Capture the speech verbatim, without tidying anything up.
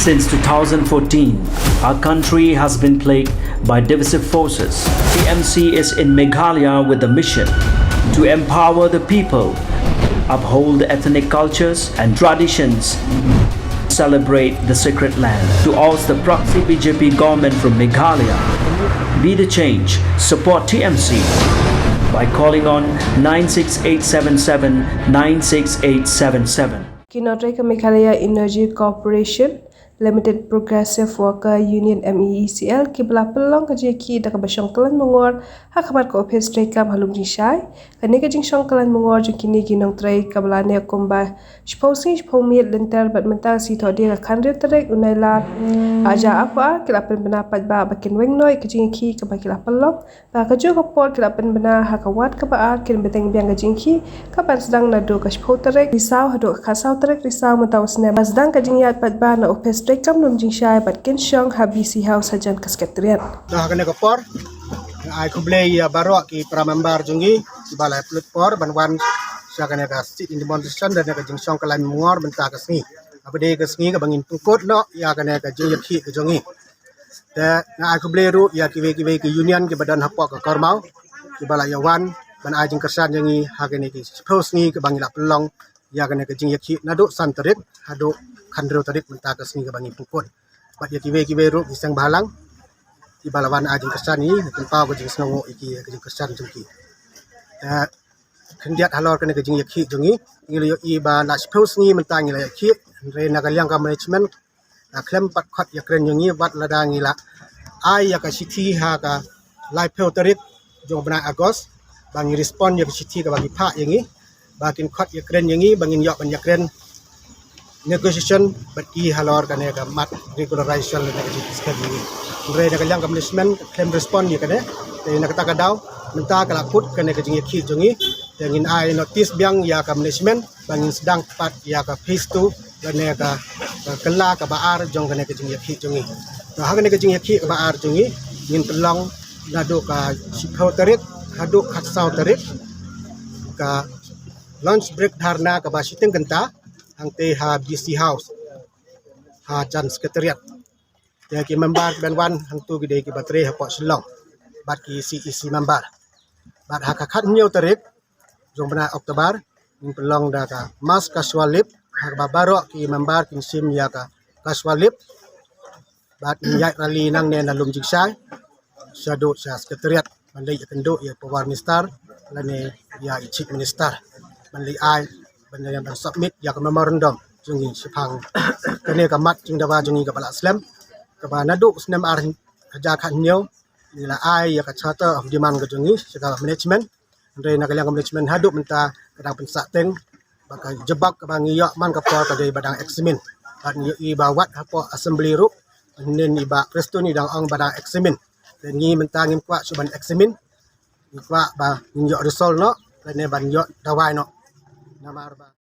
Since two thousand fourteen, our country has been plagued by divisive forces. T M C is in Meghalaya with the mission to empower the people, uphold ethnic cultures and traditions, celebrate the sacred land. To oust the proxy B J P government from Meghalaya, be the change, support T M C by calling on nine six eight seven seven nine six eight seven seven. Ki nongtrei ka Meghalaya Energy Corporation Limited Progressive Worker Union, M E E C L, ki ba la pynlong ka jingïakhih da kaba shong kyllaiñ mangor ha khmat ka ophis treikam ha Lumjingshai. Kane ka jingshong kyllaiñ mangor jong kine ki nongtrei kaba la neh kumba shiphew sngi shiphew miet lynter, bad mynta ka sngi Thohdieng ka khathynriew tarik u Nailar, ha ka jaka ki la pynbna paidbah ba kin weng noh ïa ka jingïakhih kaba ki la pynlong. Ba ha kajuh ka por ki la pynbna ha ka ward kaba ar, kin bteng biang ka jingïakhih kaban sdang naduh ka shiphew tarik Risaw haduh ka khatsaw tarik Risaw mynta u snem. Ba sdang ka jingïaid paidbah na ophis treikam Lumjingshai bad kin shong ha B C House hajan ka Secretariat. Te ha kane ka por nga ai khublei ïa baroh ki para member jong ngi kiba la pynlut por ban wan sha kane ka sit-in demonstration da kane ka jingshong kyllaiñ mangor mynta ka sngi. Kaba dei ka sngi kaba ngin pynkut noh ïa kane ka jingïakhih ka jong ngi. Te nga ai khublei ruh ïa kiwei kiwei ki union kiba don hapoh ka Kormaw kiba la ïa wan ban ai jingkyrshan jong ngi ha kane ki shiphew sngi kiba ngi la pynlong ïa kane ka jingïakhih naduh san tarik haduh khathynriew tarik mynta ka sngi kaba ngi pynkut. Bad ïa kiwei kiwei ruh ki seng bhalang kiba la wan ai jingkyrshan, ngi pynpaw ka jingsngewnguh ïa ki, ka jingkyrshan jong ki. Te khyndiat halor kane ka jingïakhih jong ngi, ngi la ïohi ba la shiphew sngi mynta ngi la ïakhih, hynrei na ka liang ka management la khlem pat khot ïakren ïa ngi, wat lada ngi la ai ïa ka shithi ha ka laiphew tarik jong u bnai August ba ngi respond ïa ka shithi kaba ki phah ïa ngi ba kin khot ïakren ïa ngi ba ngin ïoh ban ïakren negotiation bad ki halor kane ka mat regularization lane ka jingpynskhem ïa ngi. Hynrei na ka liang ka management ka khlem respond ïa kane. Te na kata ka daw mynta ka la kut kane ka jingïakhih jong ngi, te ngin ai notice biang ïa ka management ba ngin sdang pat ïa ka phase two lane ka, ka kylla kaba ar jong kane ka jingïakhih jong ngi. Te ha kane ka jingïakhih kaba ar jong ngi ngin pynlong naduh ka shiphew tarik haduh khatsaw tarik ka lunch break dharna kaba shiteng kynta hangtei ha B C House hajan Secretariat. Te ki member kiban wan hangtu ki dei kiba trei hapoh Shillong bad ki C E C member. Bad ha ka khathynñiew tarik jong u bnai October ngin pynlong da ka mass casual leave ha kaba baroh ki member kin shim ïa ka casual leave. Bad ngin ïaid rally nangne na Lumjingshai shaduh sha Secretariat ban leit ïakynduh ïa u Power Minister lane ïa u Chief Minister ban leit ai, ban leit ban submit ïa ka memorandum jong ngi shaphang kane ka mat jingdawa jong ngi kaba la slem, kaba naduh u snem ar hajar khathynñiew ngi la ai ïa ka charter of demand ka jong ngi sha ka management. Hynrei na ka liang ka management haduh mynta ka dang pynsah teng ba ka jubab kaba ngi ïoh man ka por ka dei ba dang examine. Bad ngi ïohi ba wat hapoh assembly ruh hynnin i Bah Prestone i dang ong ba dang examine. Te ngi mynta ngim kwah shuh ban examine, ngi kwah ba ngin ïoh result noh lane ban ïoh dawai noh. Namar ba